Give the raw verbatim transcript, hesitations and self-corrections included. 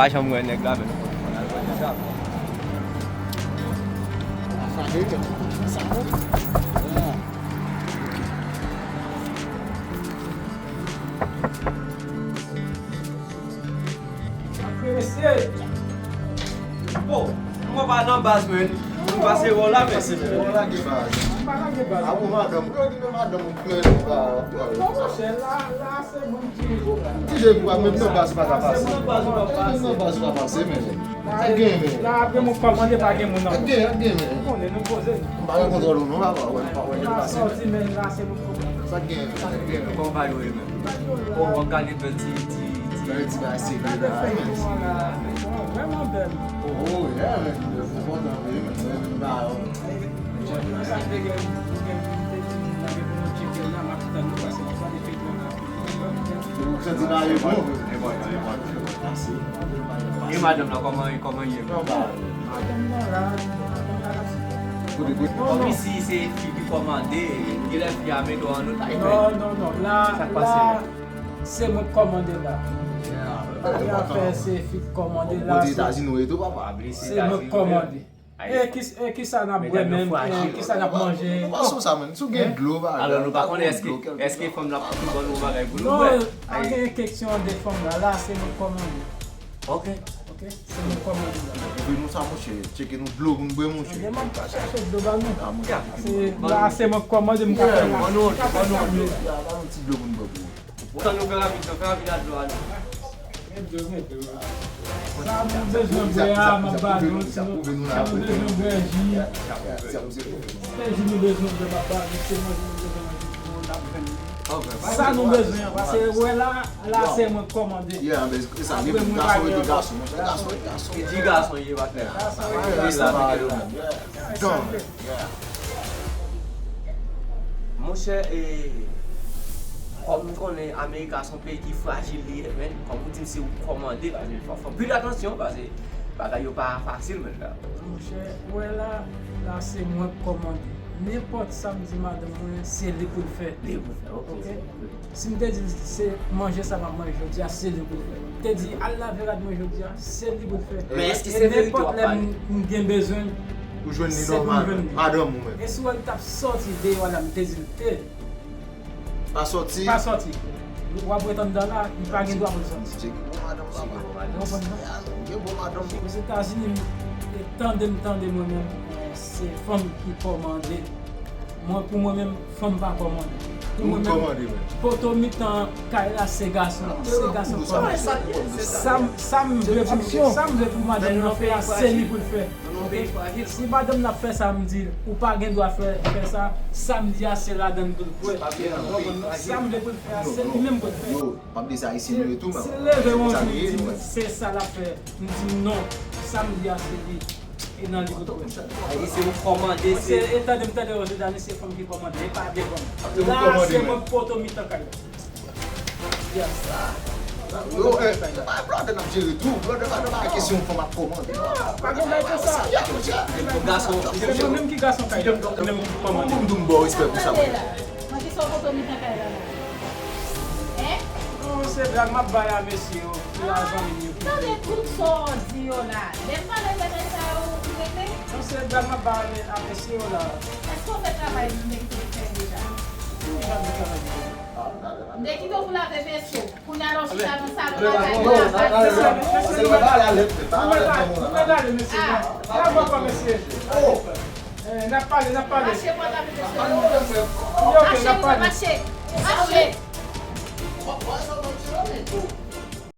Pa janm wè nèg la, men nou konn al wè nèg la. Mesye! Bon, mwen pa nan baz, men. Mwen pase wò la, men. Pase wò la, gen baz. Mwen pa lage baz. A, bon, madanm. Yo di, men madanm, ou plen, ou pa. Non, monchè, la, la, se moun ki. Ki je pou menm nan baz ou pa ka pase. Menm nan baz ou pa pase. Menm nan baz ou pa pase, men. Sa gen, men. La, apre mwen kòmande, pa gen moun nan. Sa gen, sa gen, men. Konnen nou poze. M pa gen kontwòl ou, non, papa. Wè, pa wè, pase. Sòti, men la, se moun. Sa gen, men. Sa gen, men. Kòman yo ye, men? Bon, w ap gade bèl ti, ti, ti. Bèl ti bagay serye la. Vrèman bèl. Oh, yeah, men. Enpòtan, wi, men. Ba, yo. Ou santi bagay yo bon? E madanm nan, kòman, kòman ye? Madanm nan la. Kote, kote? Kòmsi se fi ki kòmande, genlè fi a mete w an otaj. Non, non, non. La, la, se mwen k kòmande la. Afè se fi k kòmande la. Kote Etazini ou ye tou, papa? Se mwen k kòmande. E ki, e kisa n ap bwè menm? E kisa n ap manje? Nou pa sou sa, menn. Si w gen dlo, bagay. Alò, nou pa konnen èske, èske fanm nan ap tou ban nou bagay pou nou bwè. Non, pa gen kesyon de fanm nan. La, se nou k kòmande. Ok. Ok, se nou k kòmande la. Montre nou sa, monchè. Tcheke nou dlo pou n bwè, monchè. Ebyen, m ap chache dlo ba nou. Se, la, se mwen k kòmande, m ka fè la. Ban nou, ban nou dlo. Ban nou ti dlo pou n bwè pou ou. Tan nou fè rapid, tan fè rapid a dlo a nou. Sa nou bezwen bwè a, m ap ba nou, sinon, sa nou bezwen bwè ji. Se ji nou bezwen bwè, m ap ba nou, se manje nou bezwen manje, nou n ap jwenn li. Sa nou bezwen an, paske wè la, la se mwen k kòmande. Apre mwen pa gen lòt. Li di gason ye, patnè. Gason ye. Monchè, e, kòm nou konnen Amerika se yon peyi ki frajil li ye, men, kòm ou di m, se ou k kòmande, paske fò, fò anpil atansyon, paske bagay yo pa fasil, men, la. Monchè, wè la, la se mwen k kòmande. Nenpòt sa m di madanm mwen, se li pou l fè. Li pou l fè, ok. Ok? Si m te di l se manje sa m ap manje jodi a, se li pou l fè. M te di al lave rad mwen jodi a, se li pou l fè. Men èske se verite w ap pale? E nenpòt lè m, m gen bezwen l, se pou m jwenn li. Madanm ou menm. E si w wè l t ap sòti deyò la, m te di l te. Pa sòti. Pa sòti. W ap ret anndan la, li pa gen dwa pou l sòti. Tcheke bon madanm, papa. Ou konprann, non? Gen bon madanm. Ozetazini, m, e tande m tande mwen menm, e, se fanm ki kòmande. Mwen, pou mwen menm, fanm pa kòmande. Pou mwen menm, poto mitan kay la, se gason. Se gason k kòmande. Sa m, sa m vle pou, sa m vle pou madanm nan fè a, se li pou l fè. Si madanm nan ap fè sa, m di l, ou pa gen dwa fè, fè sa, sa m di a, se ladan l pou l kwè. Sa m vle pou l fè a, se li menm pou l fè. Si l leve yon jou, li di m, se sa l ap fè, m di non, sa m di a, se li. E nan li pou l kwè. Sa di se ou kòmande, se. Paske e tande m tande yo, Jodani, se fanm ki kòmande, e pa de fanm. La, se mwen k poto mitan kay la. Yes. Yo, eh, pa blòdè n ap jere tou. Blòdè pa nan bagay kesyon fanm ap kòmande. Pa gen bagay konsa. Gason. Se mwen menm ki gason kay la. Se mwen menm ki kòmande. Pou m di w m ba w respè pou sa, mwen. Nan kisa w poto mitan kay la la? Hein? Non, se blag m ap bay a mesye yo. Ki a zanmi m yo ki. Tande tout sa w di yo la. Lè m pale bagay sa yo, ou rete? Non, se blag m ap bay a mesye yo la. Èske w fè travay nou te kite w fè deja? Ki jan de travay m fè? M te kite w pou lave veso. Kounye a la w chita nan salon lakay mwen ap pale. Ou mèt ale, ou mèt ale, mesye. Bravo ankò, mesye. Eh, n ap pale, n ap pale. Mache pou al lave veso. Ok, n ap pale. Mache, mache.